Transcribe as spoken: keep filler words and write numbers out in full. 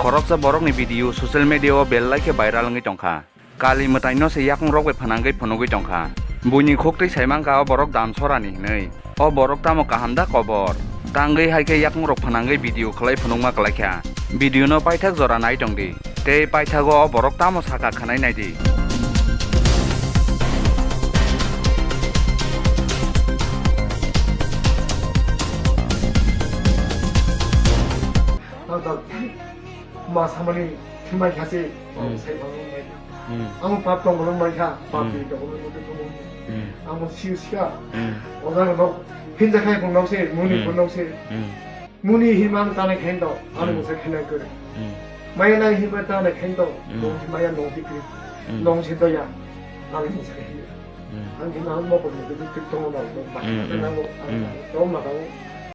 Khoroksa borokni video social media o belai khe viral wngwi tongkha. Kali mwtaino se yakungrok bai phnangwi phunugwi tongkha. Buini khuktwi saimankha o borok dan sorani hinwi. O borok tamo kaham da kobor? Tangwi hai khe yakungrok phnangwi video khlai phunukma klaikha. Video no paithak jora nai tongdi. Tei paithago o borok tamo sakha khwnai naidi. Ma samani thimai kha se, hmm, sai ma nung mai kha. Hmm. Ang pap tong nung mai kha, pap, hmm, ni tong nung mai kha. Hmm. Ang mo siu sia. Hmm. Oda no hinja khai phung nong se, muni, hmm, phung nong se. Hmm. Muni hima ang tane khen to, ang, hmm, mo se khen kore. Hmm. Maya nai hima tane khen to, hmm, nong hima ya nong tikri. Hmm. Nong se to ya. Ang mo se khen. Hmm. Ang hima ang mo ko ni tik tong nong, hmm, hmm, nang mo, ang, hmm, to ma ka.